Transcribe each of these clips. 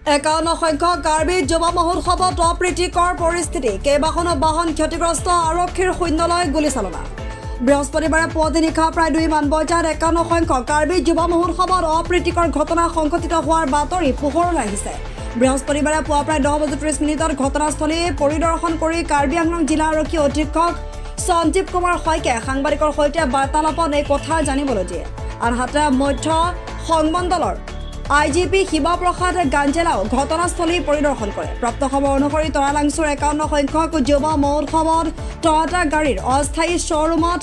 51 সংখ্যক কাৰ্বি যুৱ মহোৎসৱত অপ্ৰীতিকৰ পৰিস্থিতি। কেইবাখনো বাহন ক্ষতিগ্ৰস্ত, আৰক্ষীৰ শূন্যলৈ গুলীচালনা। বৃহস্পতিবাৰে পুৱতি নিশা প্ৰায় 2মান বজাত 51 সংখ্যক কাৰ্বি যুৱ মহোৎসৱত অপ্ৰীতিকৰ ঘটনা সংঘটিত হোৱাৰ বাতৰি পোহৰলৈ আহিছে। বৃহস্পতিবাৰে পুৱা প্ৰায় 10 বজি 30 মিনিটত ঘটনাস্থলী পৰিদৰ্শন কৰি কাৰ্বি আংলং জিলা আৰক্ষী অধীক্ষক সঞ্জীৱ কুমাৰ শইকীয়াই সাংবাদিকৰ সৈতে বাৰ্তালাপত এই কথা জানিবলৈ দিয়ে। আনহাতে মধ্য সংমণ্ডলৰ I G P Shivaprasad গাঞ্জেলাও ঘটনাস্থলী পৰিদৰ্শন কৰে। প্ৰাপ্ত খবৰ অনুসৰি তৰালাংচুৰ 51 সংখ্যক যুৱ মহোৎসৱত টয়টা গাড়ীৰ অস্থায়ী শ্ব'ৰুমত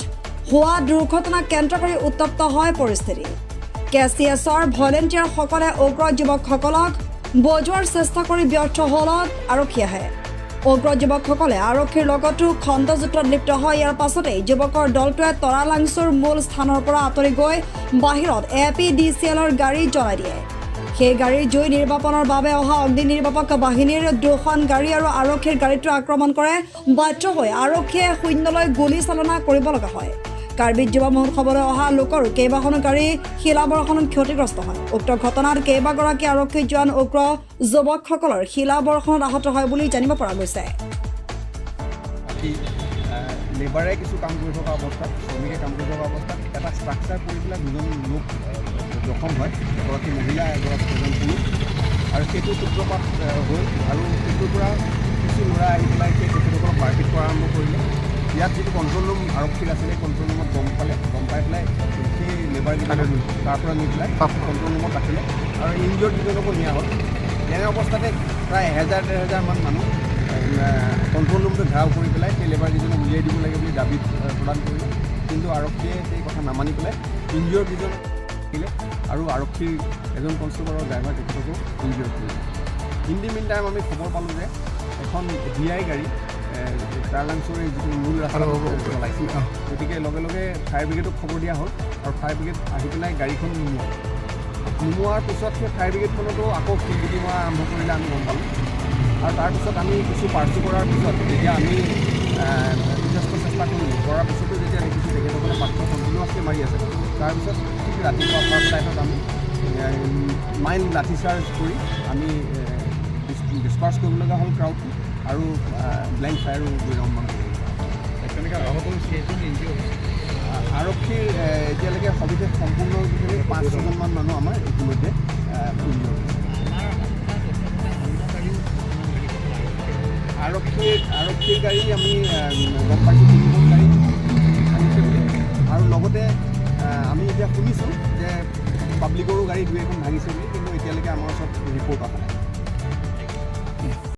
হোৱা দুৰ্ঘটনাক কেন্দ্ৰ কৰি উত্তপ্ত হয় পৰিস্থিতি। কে চি এছৰ ভলেণ্টিয়াৰসকলে উগ্ৰ যুৱকসকলক বজোৱাৰ চেষ্টা কৰি ব্যৰ্থ হ'লত আৰক্ষী আহে। উগ্ৰ যুৱকসকলে আৰক্ষীৰ লগতো খণ্ডযুদ্ধত লিপ্ত হয়। ইয়াৰ পাছতেই যুৱকৰ দলটোৱে তৰালাংচুৰ মূল স্থানৰ পৰা আঁতৰি গৈ বাহিৰত এ পি ডি চি এলৰ গাড়ী জ্বলাই দিয়ে। সেই গাড়ীৰ জুই নিৰ্বাপনৰ বাবে অহা অগ্নি নিৰ্বাপক বাহিনীৰ দুখন গাড়ী আৰু আৰক্ষীৰ গাড়ীটো আক্ৰমণ কৰে। বাধ্য হৈ আৰক্ষীয়ে শূন্যলৈ গুলীচালনা কৰিব লগা হয়। কাৰ্বি যুৱ মহোৎসৱলৈ অহা লোকৰো কেইবাখনো গাড়ী শিলাবৰ্ষণত ক্ষতিগ্ৰস্ত হয়। উক্ত ঘটনাত কেইবাগৰাকী আৰক্ষী জোৱান উগ্ৰ যুৱকসকলৰ শিলাবৰ্ষণত আহত হয় বুলি জানিব পৰা গৈছে। বাকী লেবাৰে কিছু কাম কৰি থকা অৱস্থাত, শ্ৰমিকে কাম কৰি থকা অৱস্থাত এটা ষ্ট্ৰাকচাৰ পৰি পেলাই দুজন লোক জখম হয়, এগৰাকী মহিলা, এজন পুৰুষ। আৰু সেইটো সূত্ৰপাত হ'ল আৰু সেইটোৰ পৰা কিছু ল'ৰা আহি পেলাই সেই তেখেতসকলক মাৰপিট কৰা আৰম্ভ কৰিলে। ইয়াত যিটো কণ্ট্ৰল ৰুম আৰক্ষীৰ আছিলে, কণ্ট্ৰল ৰুমত গম পালে। গম পাই পেলাই সেই লেবাৰকেইজনক তাৰ পৰা নি পেলাই কণ্ট্ৰল ৰুমত ৰাখিলে আৰু ইনজিয়ৰ্ড কেইজনকো নিয়া হ'ল। তেনে অৱস্থাতে প্ৰায় 1000 1500মান মানুহ কণ্ট্ৰল ৰুমটো ঘেৰাও কৰি পেলাই সেই লেবাৰকেইজনক উলিয়াই দিব লাগে বুলি দাবী প্ৰদান কৰিলে। কিন্তু আৰক্ষীয়ে সেই কথা নামানি পেলাই ইনজিয়ৰ্ড কেইজনক দিলে আৰু আৰক্ষীৰ এজন কনষ্টেবল আৰু ড্ৰাইভাৰ তেখেতকো ইনজিয়ৰ্ড কৰিলে। ইন the mean time আমি খবৰ পালোঁ যে এখন ভি আই গাড়ী তাৰালাংচুৰ যিটো মূল ৰাস্তাত চলাইছিল। গতিকে লগে লগে ফায়াৰ ব্ৰিগেডক খবৰ দিয়া হ'ল আৰু ফায়াৰ ব্ৰিগেড আহি পেলাই গাড়ীখন নুমুৱাল। নুমুৱাৰ পিছত সেই ফায়াৰ ব্ৰিগেডখনতো আকৌ শিলগুটি মৰা আৰম্ভ কৰিলে, আমি গম পালোঁ। আৰু তাৰপিছত আমি কিছু পাৰ্চু কৰাৰ পিছত যেতিয়া আমি যথেষ্ট চেষ্টা কৰিলোঁ, কৰাৰ পিছতো যেতিয়া দেখিছোঁ তেখেতসকলে পাথৰ কণ্টিনিউৱাছলি মাৰি আছে, তাৰপিছত ঠিক ৰাতিপুৱা ফাৰ্ষ্ট লাইটত আমি মাইল্ড লাঠি চাৰ্জ কৰি আমি ডিছপাৰ্চ কৰিব লগা হ'ল ক্ৰাউডটো আৰু ব্লেংক ফায়াৰো 2 ৰাউণ্ডমান কৰিব। তেনেকৈ আহত কেইজন ইনজিয়ৰ হৈছে? আৰক্ষীৰ এতিয়ালৈকে সবিশেষ সম্পূৰ্ণ পাঁচ ছজনমান মানুহ আমাৰ ইতিমধ্যে ইনজিয়ৰ হৈছে। আমাৰ অহা তথ্যমতে অন্য গাড়ীও দুখনমান গাড়ী আৰক্ষীৰ গাড়ী আমি গম পাইছোঁ তিনিখন গাড়ী ভাঙিছে বুলি। আৰু লগতে আমি এতিয়া শুনিছোঁ যে পাব্লিকৰো গাড়ী দুই এখন ভাঙিছে বুলি, কিন্তু এতিয়ালৈকে আমাৰ ওচৰত ৰিপৰ্ট অহা নাই।